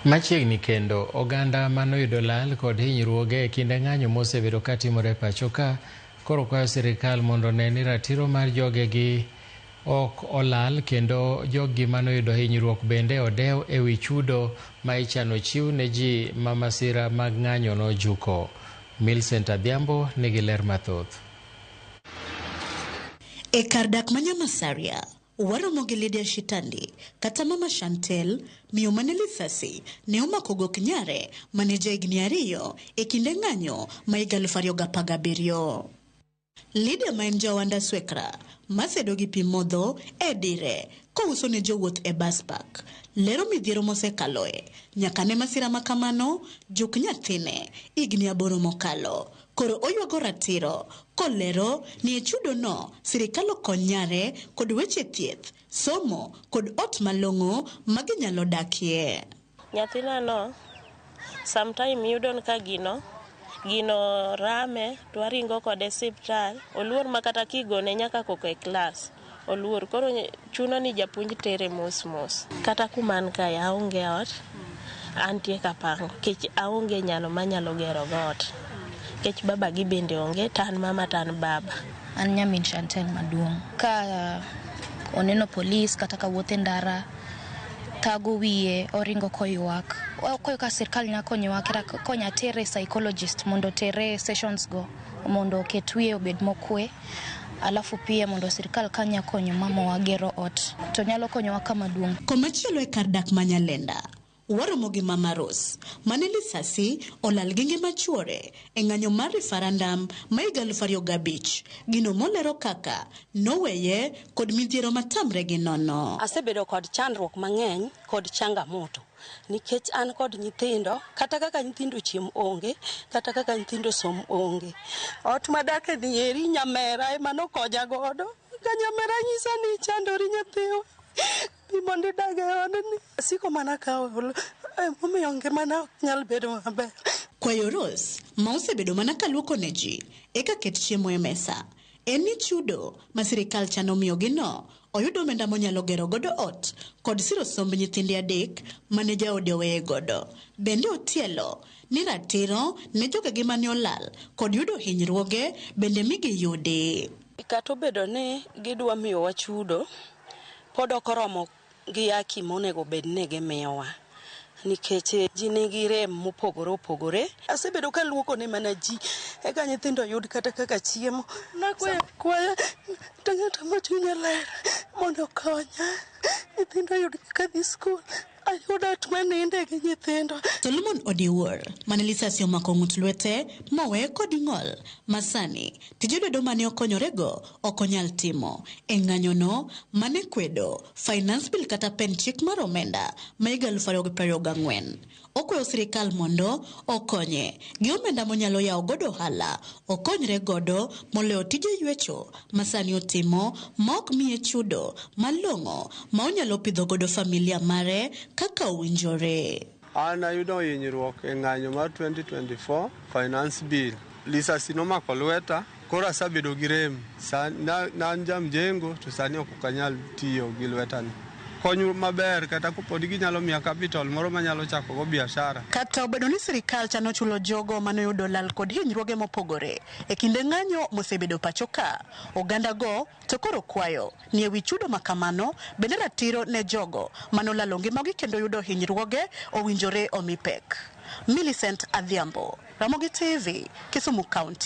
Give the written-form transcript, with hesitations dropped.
Machiegni kendo, oganda manoyudo lal kod hinyruoge e kinde ng'anyo mosebedo katimore e pacho ka, koro kwayo sirikal mondo one ni ratiro mar jogegi ok olal kendo joggi manoyudo hinyruok bende odew e wi chudo ma ichano chiw ne ji ma masira mag ng'anyo nojuko. Millicent Adhiambo nigi ler mathoth. E kar dak ma Nyamasaria, waromo gi Lydia Shitandi kata Mama Shantel, miyo mane lisasi ne omako gok nyare mane jahigni 2 e kinde ng'anyo ma higa 2017. Lydia ma en jaohand aswekra masedo gi pi modho e dire kouso ne jowuoth e bus park, lero midhiero mosekaloe nyaka ne masira ma kamano juk nyathine higni 8 mokalo. Koro oywago ratiro kolero ni e chudo no sirikal okony nyare kod weche thieth, somo kod ot malong'o ma ginyalo dakie. Nyathina no sometime iyudo ka gino rame to waringo kode siptal, oluor ma kata kigone nyaka koko e klas oluor, koro chuno ni japuonj tere mos mos. Kata kuma an kae aonge ot, antie kapango kech aonge nyalo manyalo gero go ot, kech baba gi bende onge, to an mama to an baba. An nyamin Shantel maduong'. Ka oneno polis kata ka wuotho e ndara, thago wiye, oringo koywak. Okwayo ka sirkal nyalo konyowa kata konya tere psychologist mondo otere sessions go mondo oket wiye obed mokwe. Alafu pia mondo sirkal ka nya konyo mamawa gero ot to nyalo konyowa kama duong'. Komachielo e kar dak ma Nyalenda, waromo gi Mama Rose mane lisasi olal gi ngima chuore e ng'anyo mar referendum ma higa 2005. Gino molero kaka noweye kod midhiero matamre gi nono. Asebedo kod chandruok mang'eny kod changamoto nikech an kod nyithindo, kata kaka nyithindo chiem onge, kata kaka nyithindo som onge. Ot madake ni eri nyamera ema nokonya godo. Ka nyamera nyisa ni chandori nyathiwa, bi mondo idag e odni. Asiko mana ka ol, emomiyo ngimana ok nyal bedo maber. Kwayo Rose ma osebedo mana kaluoko ne ji eka ket chiemo e mesa en ni chudo ma sirikal chano miyogi no oyudo omenda monyalo gero godo ot kod siro somb nyithinde 3 mane jaode oweye godo. Bende otielo ni ratiro ne jogegi mane olal kod yudo hinyruoge bende migi yudi. Kata obedo ni gidwa miyowa chudo, pod ok oromo gi haki monego bed ni gimiyowa, nikech ji nigi rem mopogore opogore. Asebedo kaluoko ne mana ji eka nyithindo yud kata kaka chiemo. Nakwayo akwaya to ng'ato ma chunye ler mondo okonya, nyithindo oyud kaka dhi skul, ayud ot maninde gi nyithindo. Solomon Odiwuor mane lisasi omako ng'ut lwete moweye kod ng'ol ma sani tije lwedo mane okonyorego ok onyal timo e ng'anyono mane kwedo Finance Bill kata pen chik mar omenda ma higa 2024. Okwayo sirikal mondo okonye gi omenda monyalo yawo godo ohala, okonyre godo moloyo tije ywecho ma sani otimo ma ok miye chudo malong'o ma onyalo pidho godo familia mare kaka owinjore. An ayudo hinyruok e ng'anyo mar 2024 Finance Bill. Lisasi nomako lweta, koro asebedo gi rem. Na an jamjengo to sani ok anyal tiyo gi lwetani. Kony maber kata kopod ginyalo miya capital moro manyalo chako go biashara. Kata obedo ni sirikal chano chulo jogo manoyudo lal kod hinyruoge mopogore e kinde ng'anyo mosebedo pacho ka, oganda go to koro kwayo ni ewi chudo ma kamano bende ratiro ne jogo manolalo ngimagi kendo yudo hinyruoge owinjore omi pek. Millicent Adhiambo, Ramogi TV, Kisumu County.